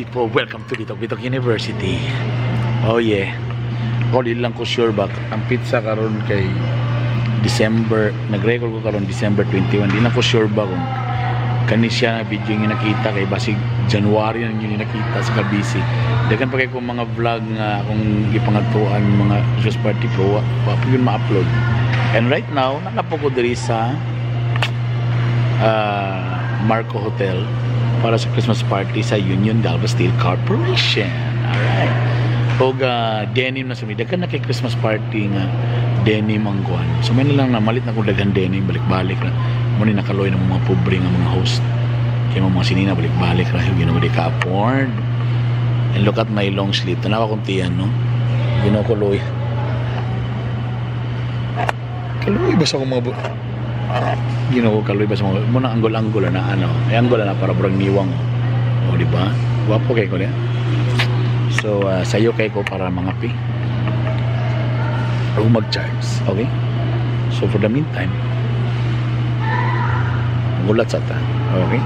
People, welcome to Bitok Bitok University. Oh yeah. Ako di lang ko sure ba ang pizza karon kay December, nag-record ko karon December 21. Di lang ko sure ba kung kani siya na video yung nakita kay basig January na yun nakita sa kabisi. Daghan pa kay ko mga vlog nga akong gipangadtuan mga Christmas party pero wa pa yun ma-upload. And right now, nakapo ko diri sa Marco Hotel para sa Christmas party sa Union Galva Steel Corporation. Alright. Og denim na sa mi. Daghan na kay Christmas party nga denim ang kuan. So may na lang namalit na kung daghan denim, balik-balik na. Mo ni nakaloy ng mga pobre nga mga host. Kay mga sinina balik-balik ra Ginoo, di ka afford. And look at my long sleeve. Tanawa kong tiyan, no? Ginoo ko loy. Kaloy ba sa akong mga Ginoo, kaloy ba sa mga mo na anggol-anggol na ano. Ay, anggol na para burang niwang. O, di ba? Gwapo kay ko niya. So, sayo kay ko para mga pi. O mag-charge. Okay? So, for the meantime, gulat sa ta. Okay?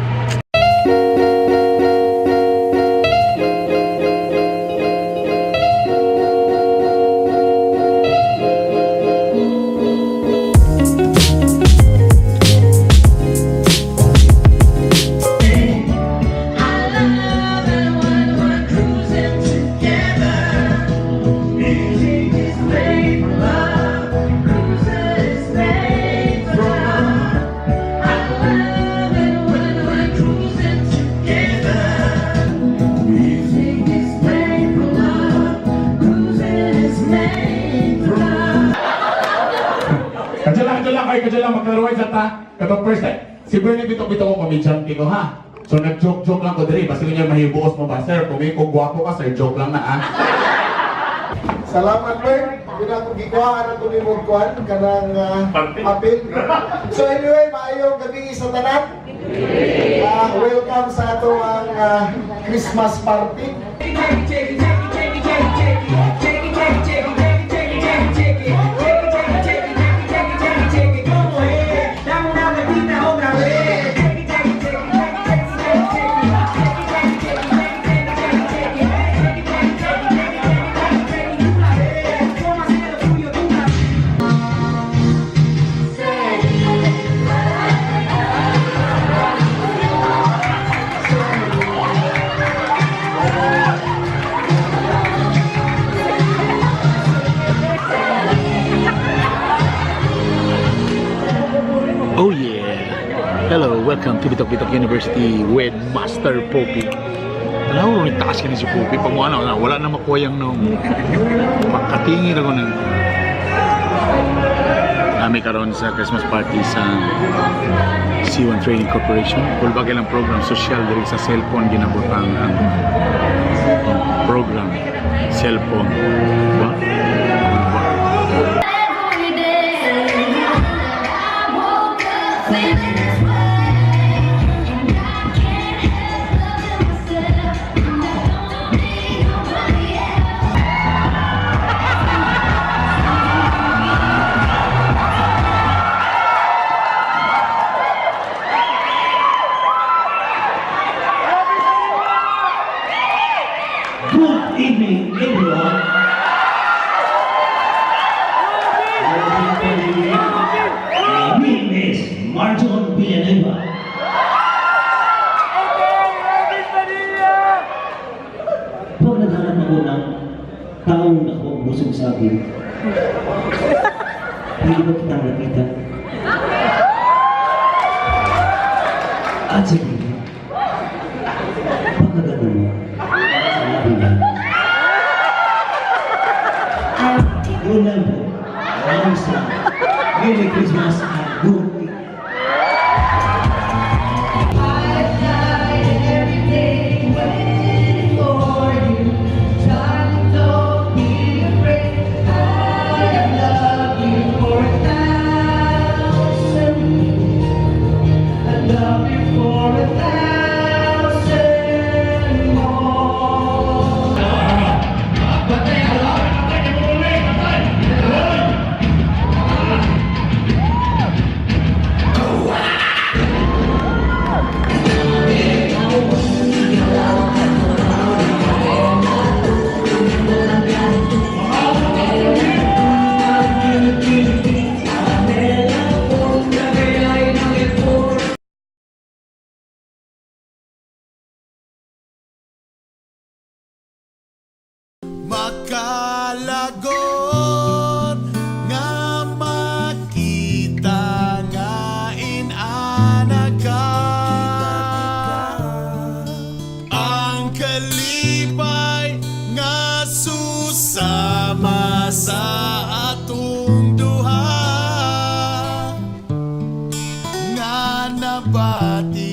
I love it when we're cruising together. Music is made for love. Cruising is made for love. I love it when we're cruising together. Music is made for love. Cruising is made for love. Kadyo lang, kadyo lang, ay kadyo lang, maglaruan sa ta. Katong first time. Si Bernie Bitok-Bitok ko, comedian ko ha. So nag-joke-joke lang ko diri, basta niya mahibuos mo ba, sir? Kung may kung gwapo ka, sir, joke lang na ah. Salamat, Bert. Yun ang gikuhaan ako ni Mugkuan, kanang apil. So anyway, maayong gabi sa tanan. Welcome sa ato ang Christmas party. Oh yeah! Hello, welcome to Bitok Bitok University with Master Poppy. Alam mo, taas ka ni si Poppy. Pag wala, wala, wala na makuha yung nung pagkatingin ako ng kami karon sa Christmas party sa C1 Trading Corporation. Kulbagay lang program social diri sa cellphone ginabutang ang program cellphone. Ba? Ba? Every day I woke up feeling this way, and I can't help loving myself, and I don't need nobody else. Good evening, everyone. My name is Marjon Villanueva. Pag naghanap ako ng taong ako busog sa akin, pwede ba kitang lapitan? At sabihin, pagkaganda mo, sinabi niya. Yun lang po. Maraming salamat. Merry Christmas and good week. I've died every day waiting for you. Darling, don't be afraid. I have loved you for 1,000. I love you for 1,000 more. Makalagot nga makita nga inana ka. Ang kalipay nga susama sa atong duha nga nabati.